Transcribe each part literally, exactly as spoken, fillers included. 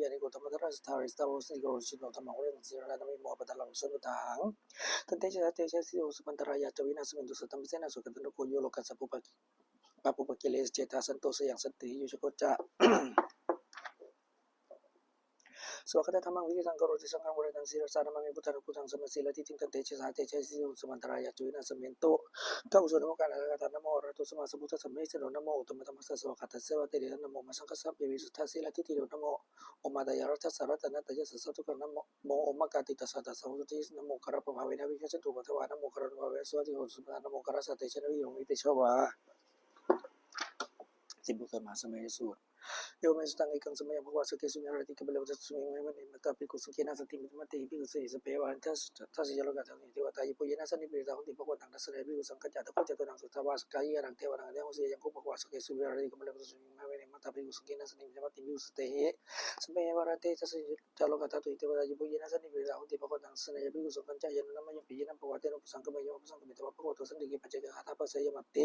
Yānīgo taṃ mantarā saṭṭhā hārita sitā, bhavasmiṃ nigaro jino. Dhammā hu rakkhaṃ sīlā nāma hīno, appattaṃ lābhaṃ sambhataṃ. Tantejasā te jayasiddhi hohi, sabbantarāyā ca vināsamentu. Sataṃ pasenaṃ sukhī attānaṃ, ko yo lokassa pāpūpakilesajetā, santo sayaṃ santihi yojato ca. Svākkhātadhammaṃ viditaṃ karoti, saṅghaṃ varantaṃ sirasā namāmi. Buddhanubuddhaṃ samasīladiṭṭhiṃ, tantejasā te jayasiddhi hohi, sabbantarāyā ca vināsamentu. Gaho so namo kaṇhāya kaṭṭhassa, namo arahato sammāsambuddhassa mahesino, namo uttamadhammassa svākkhātasseva tenidha, namo mahāsaṅghassāpi visuddhasīladiṭṭhino, namo omātyāraddhassa ratanattayassa sādhukaṃ, namo omakātītassa tassa vatthuttayassa, namokārappabhāvena vigacchantu upaddavā, namokārānubhāvena suvatthi hotu sabbadā, namokārassa tejena vidhimhi tejavā siddhiṃ hotu mahāsamayasuṃ. Evaṃ me sutaṃ. Ekaṃ samayaṃ bhagavā sakkesu viharati gambhīraṃ vane mahatā bhikkhusaṅghena saddhiṃ pañcamattehi bhikkhusatehi. Sabbeheva arahantāti dasahi ca lokadhātūhi devatā, yebhuyyena sannipatitā honti bhagavantaṃ dassanāya bhikkhusaṅghañca. Atha kho catunnaṃ suddhāvāsakāyikānaṃ devānaṃ ādiyevamanussānaṃ bhagavā sakkesu viharati gambhīraṃ vane mahatā bhikkhusaṅghena saddhiṃ pañcamattehi bhikkhusatehi. Sabbeheva arahantāti dasahi ca lokadhātūhi devatā, yebhuyyena sannipatitā honti bhagavantaṃ dassanāya bhikkhusaṅghañca. Yannūna mayampi yena bhagavā tenupasaṅkameyyāma, upasaṅkamitvā bhagavato santike paccekagāthā bhāseyyāmāti.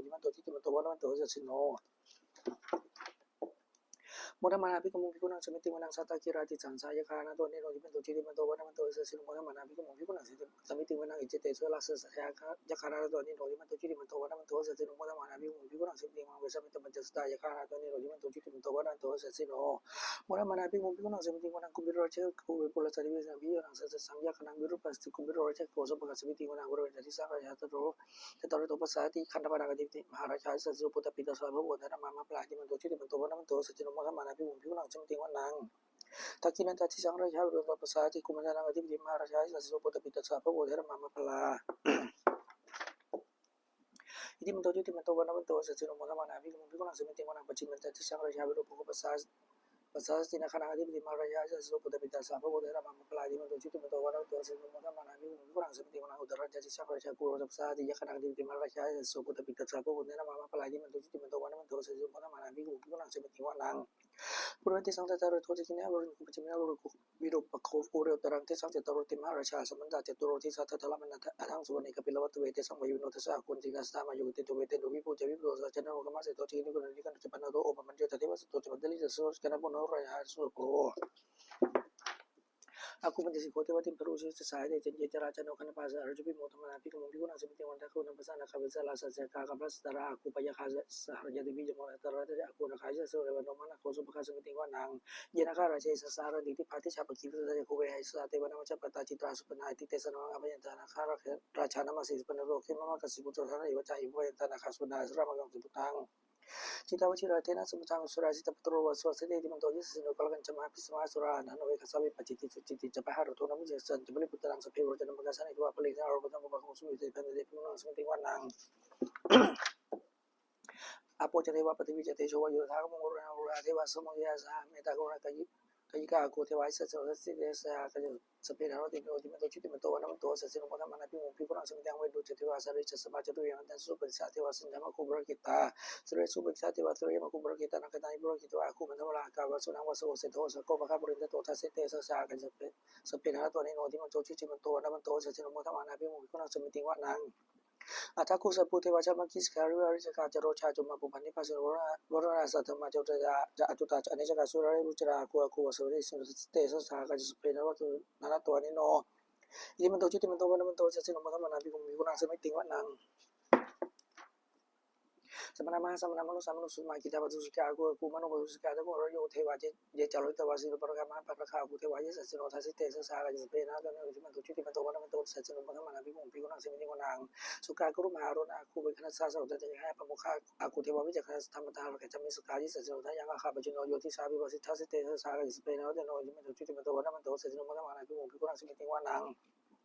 iddhimanto jutimanto vaṇṇavanto yasassino, modamānā abhikkāmuṃ bhikkhūnaṃ samitiṃ vanaṃ. Sātāgirā tisaṃ sahayāgā nānattavaṇṇino, iddhimanto jutimanto vaṇṇavanto yasassino, modamānā abhikkāmuṃ bhikkhūnaṃ samitiṃ vanaṃ. Iccete soḷasa sahassasahassā yakkhā nānattavaṇṇino, iddhimanto jutimanto vaṇṇavanto yasassino, modamānā abhikkāmuṃ bhikkhūnaṃ samitiṃ vanaṃ. Vesāmittā pañcasatā yakkhā nānattavaṇṇino, iddhimanto jutimanto vaṇṇavanto yasassino, modamānā abhikkāmuṃ bhikkhūnaṃ samitiṃ vanaṃ. Kumbhīro rājagahiko vepullassa nivesanaṃ, bhiyyo naṃ satasahassaṃ yakkhānaṃ virūpakkhasamitiṃ, kumbhīro rājagahiko sopāga samitiṃ vanaṃ. Purimañca disaṃ rājā caturo cattāro tappasāsati, gandhabbānaṃ ādhipati mahārājā yasassi so. Puttāpi tassa bahavo indanāmā mahabbalā, iddhimanto jutimanto vaṇṇavanto yasassino, modamānā abhikkāmuṃ bhikkhūnaṃ samitiṃ vanaṃ. Dakkhiṇañca disaṃ rājā virūpakkhasamitiṃ, kumbhaṇḍānaṃ ādhipati mahārājā yasassi so. Puttāpi tassa bahavo indanāmā mahabbalā, iddhimanto jutimanto vaṇṇavanto yasassino, modamānā abhikkāmuṃ bhikkhūnaṃ samitiṃ vanaṃ. Pacchimañca disaṃ rājā virūpakkho tappasāsati, nāgānaṃ ādhipati mahārājā yasassi so. Puttāpi tassa bahavo indanāmā mahabbalā, iddhimanto jutimanto vaṇṇavanto yasassino, modamānā abhikkāmuṃ bhikkhūnaṃ samitiṃ vanaṃ. Uttarañca disaṃ rājā kumbho tappasāsati, yakkhānaṃ ādhipati mahārājā yasassi so. Puttāpi tassa bahavo indanāmā mahabbalā, iddhimanto jutimanto vaṇṇavanto yasassino, modamānā abhikkāmuṃ bhikkhūnaṃ samitiṃ vanaṃ. Pūravaṃ disaṃ cattāro cottakiṇā, virūḷhiko pacchimañca virūḷhiko virūpakkho, ure uttaraṃ disaṃ cattāro te mahārājā, samantā caturo disā daddallamānā aṭṭhaṃsu vane kāpilavatthave. Tesaṃ vāyo piṇṇo dasaaggo citā saṭhā, māyā kuṭeṇḍu veṭeṇḍu viṭū ca viṭuṭo saha. Janesabho kumāseṭṭho ca kinnughaṇḍu nāgā, candassūpanisā mahesā āgū vañcanikā viṭū ca viṭuṭo saha. Gandhabbānaṃ āgū pavanaṃ ca nābhayā mahārājā janesabho. Āgū pañcasikho devā timbarū suriyavacchasā, aññe ca rājāno gandhabbā saha rājubhi, modamānā abhikkāmuṃ bhikkhūnaṃ samitiṃ vanaṃ. Dakkhemoghataraṃ disaṃ nāgā vessālā saha, sahayaṃ kaṇhassa dhataraṭṭhā. Āgū pāyāgā saha ñātibhi, yamamātā ca āgū nāgā yasassino, devā yamamātā nāgo sopāga samitiṃ vanaṃ. Ye nāgarāje sahasā haranti, dibbā dijā pakkhi visuddhacakkhū, vehāsayā te vanamajjhapattā. Citrā supaṇṇā iti tesa nāmaṃ. Abhayantadā nāgarājānamāsi, supaṇṇato khemamakāsi puttadārāyeva. Cāyo abhayantadā nāgā supaṇṇā saraṇamakaṃsu buddhaṃ. Jitā vajirahatthena, samuddaṃ asurā sitā. Bhātaro vāsavassete, iddhimanto yasassino. Kālakañjā mahābhismā, asurā dānaveghasā. Vepacitti sucitti ca pahārādo, namucī saha saṅghamorā. Puttānaṃ saha vīrena, jitu akāsaha. Hitaṃ bhaddamānā, anekehi vācāni hotu, sabbe buddhā anuttaraṃ sāmaggānaṃ, iddhimanto jutimanto vaṇṇavanto yasassino, modamānā abhikkāmuṃ bhikkhūnaṃ samitiṃ vanaṃ. Āpo ca devā pathavī ca tejo vāyo tadāgamuṃ, varuṇā vāruṇā devā sahasaṃ saha. Mettākaruṇākāyikā āgū devā yasassino, dasete dasadhā kāyā sabbe nānattavaṇṇino. Iddhimanto jutimanto vaṇṇavanto yasassino, modamānā abhikkāmuṃ bhikkhūnaṃ samitiṃ vanaṃ. Veṇḍū ca devā sahalī ca sahalabhā ca, tūiyā nāgā candassūpanisā devā, sallāmā āgū purakkhitā. Sūleyyaṃ sopāga devā, sūleyyaṃ āgū purakkhitā. Nāgā nāgā purakkhitā devā, āgū mandavalāhakā. Vāsavassete vāsavo seṭṭho, sakko pāga purindado. Dasete dasadhā kāyā sabbe nānattavaṇṇino. Iddhimanto jutimanto vaṇṇavanto yasassino, modamānā abhikkāmuṃ bhikkhūnaṃ samitiṃ vanaṃ. Athāgū sahabhū devā jamakissākāri, vārikakā ca rojā, cūmāpupphanibhāsino. Varuṇā sahadhammā ca accutā ca anejakā, sūleyyarucirā āgū āgū vāsavanesino. Dasete dasadhā kāyā sabbe nānattavaṇṇino. Iddhimanto jutimanto vaṇṇavanto yasassino, modamānā abhikkāmuṃ bhikkhūnaṃ samitiṃ vanaṃ. Samānā mahāsamānā mānusā mānusuttamā, khiḍḍāpadūsikā āgū āgū manopadūsikā. Athāgū harayo devā ye ca lohitavāsino, pāragā mahāpāragā āgū devā yasassino. Dasete dasadhā kāyā sabbe nānattavaṇṇino. Iddhimanto jutimanto vaṇṇavanto yasassino, modamānā abhikkāmuṃ bhikkhūnaṃ samitiṃ vanaṃ. Sukkā karumhā aruṇā āgū veghanasā saha, odātagayhā pāmokkhā āgū devā vicakkhaṇā. Sadāmattā hāragajā missakā yasassino, thanayaṃ āgā pajjunno yo disā abhivassati. Dasete dasadhā kāyā sabbe nānattavaṇṇino. Iddhimanto jutimanto vaṇṇavanto yasassino, modamānā abhikkāmuṃ bhikkhūnaṃ samitiṃ vanaṃ.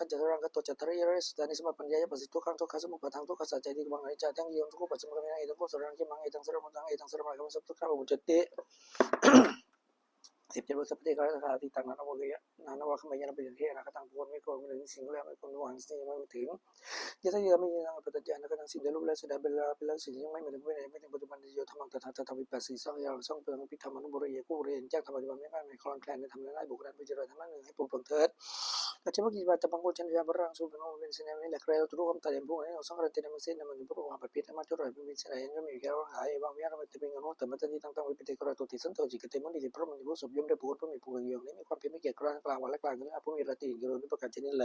kañca saraṃ katvā ca tarāya satāni sampāpajjāya passa dukkhaṃ dukkhasamuppādaṃ dukkhassa ca itimaṃ aniccaṃ aññāya dukkhupasamagamihaṃ etaṃ kho saraṃ khemaṃ etaṃ saraṃ buddhaṃ etaṃ saraṃ dhammaṃ etaṃ saraṃ saṅghaṃ dukkhapamuccati. สิบเจ็ด บทสัพเพเทวา คาถา Atītaṃ nānvāgameyya nānvāgameyya nappaṭikaṅkhe anāgataṃ บุคคลไม่ควรไม่ถึงสิ่งแล้วไม่ควรหวังสิ่งยังไม่ถึง Yathāyamamāyānaṃ appattañca anāgataṃ สิ่งใดรู้แล้ว เสียดายเวลาไปแล้ว สิ่งที่ยังไม่มาถึง เวลายังไม่ถึง Paccuppannañca yo dhammaṃ tattha tattha vipassati สักอย่างสองเพื่อพิธรรมานุ Pureyya ผู้เรียนแจ้งธรรมะ Paccuppannaṃ ไม่ง่ายไม่คลอนแคลนในธรรมนั้น Buddhaṃ ผู้เจริญธรรมะ นั้น ให้ผู้เปิดเผยเถิด Yācamāyā paccuppannañca bālaṃ สุเปโน เป็นเช่นนี้แหละ แคล้วจะรู้ความตาย แด่ผู้นั้น Asaṅkarattena mānasena มันจะไม่ปรุงความผัดเพี้ยน Dhammacarāya เป็นเช่นไร อันย่อมมีแก่เราทั้งหลาย Evaṃ vihārimātāpiṃ อันว่าแต่เมื่อเธอนี้ taṃ taṃ vipaccikaṃ karotthi สันโตษจิต กระเตมุนิ เดชพระมุนีผู้สงบย่อมได้ปรากฏ พระมีผู้เกิดย่อมได้มีความเพียรไม่เกียจคร้าน กลางวันและกลางคืน และผู้มีราตรี เจริญด้วยประการฉะนี้แล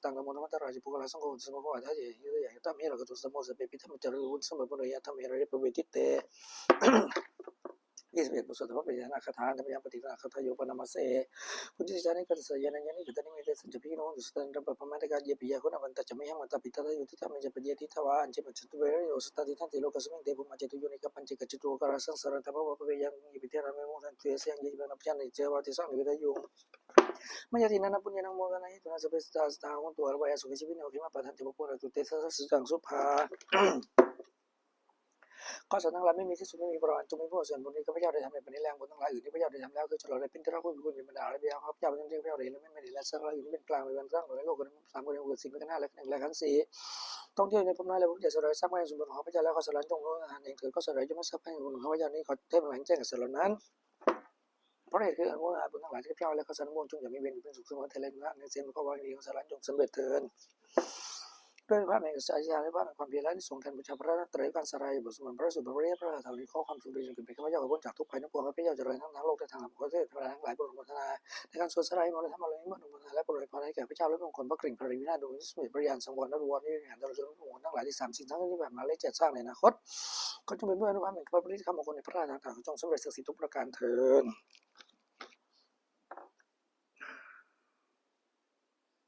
Sataṃ dhammo dhammaddharā ca puggalā saṅgho uddissato bhagavantāti. Yuttāya tamhe rakkhatu saddhammo sabbepi dhammacārino hotu sabbaṃ pāleyya dhamme rājapaveṭite. ยี่สิบเอ็ด บทสวดธรรมเปยยะนาคาถา Antamadhyamantikathāyo paṇāma se. Puññāni jānāni katamāni yānīdha nimittesāni ca bhikkhūnaṃ hontu sataṃ pabbāvakā. Yepi yā guṇavantā ca mayhaṃ matā petādayo, uttamaṃ ca pajaṃ yaditvā, aññamañca duve rāyo, sattaṃ tiṭṭhanti lokasmiṃ, te bhummā cātuyo nāyikā paccekagātrā, ca rūpa rāsā saratamappamānā, ye caññe pañhaṭṭhānaṃ veyyācaraṇaṃ, ye piṇḍapātā ceva tesaṃ ādāpū viññū. Mayā dinnādānaṃ puññānaṃ anumodanāya hetunā, sabbe sattā sadā hontu, anāpayā sukhī ca bhavantu, khemā pādahaṃ ca pabbojnā, tu te sāvakā sukhitā hontu. ข้าสวรรค์ทั้งหลายไม่มีที่สุดไม่มีประมาณ จงมีผู้สวรรค์ผลนี้ ข้าพเจ้าได้ทำในบัดนี้แล้ว บุญทั้งหลายอื่นที่ข้าพเจ้าได้ทำแล้ว คือตลอดและเป็นที่รักผู้มีคุณ เป็นบรรดาอารักขา ข้าพเจ้าเป็นต้นที่ข้าพเจ้าได้เห็นและไม่ได้เห็น และสักและอื่นที่เป็นกลาง ในบรรดาทั้งหลายโลก คือสามคน คือสิ่งเป็นขันธ์ห้า และขันธ์หนึ่ง และขันธ์สี่ ท่องเที่ยวในภพน้อย และภพใหญ่ สำหรับสร้างไว้ในสมบัติของข้าพเจ้าแล้ว ข้าสวรรค์จงรู้อาหารเองเถิด ข้าสวรรค์จงไม่ทราบให้บุญของข้าพเจ้านี้ ขอเทพทั้งหลายแจ้งแก่สวรรค์นั้น เพราะเหตุคืออนุโมทนาบุญทั้งหลายที่ข้าพเจ้าและข้าสวรรค์ทั้งปวงจงอย่ามีเวรอยู่เป็นสุขเสมอเถิด และบุญทั้งหลายทั้งสิ้น ขอวางเองสวรรค์จงสำเร็จเถิด ด้วยพระแห่งสัจจะ ด้วยพระแห่งความเพียร และอานิสงส์แทนบูชาพระรัตนตรัย การสาธยายบทสวดมนต์พระสูตร พระปริยัติ พระคาถาเหล่านี้ ขอความสุขเดชจงเกิดแก่ข้าพเจ้า ขอพ้นจากทุกข์ภัยทั้งปวง ข้าพเจ้าจะเจริญทั้งทางโลกและทางธรรม ขอเทพเทวดาทั้งหลายโปรดอนุโมทนาในการสวดสาธยายมนต์และธรรมเหล่านี้ เมื่ออนุโมทนาแล้วโปรดอวยพรให้แก่ข้าพเจ้า และมงคลพระกริ่งพระรีวินาศ ดวงวิญญาณสมุทรปริยานสังวรนรวรนิริหารตลอดจนพระมงคลทั้งหลายที่สามสิ่งทั้งนี้ที่ผ่านมาและจะสร้างในอนาคต ก็จงเป็นเพื่ออนุภาพแห่งพระปริตรมงคลในพระธาตุต่างๆ จงสำเร็จศักดิ์สิทธิ์ทุกประการเทอญ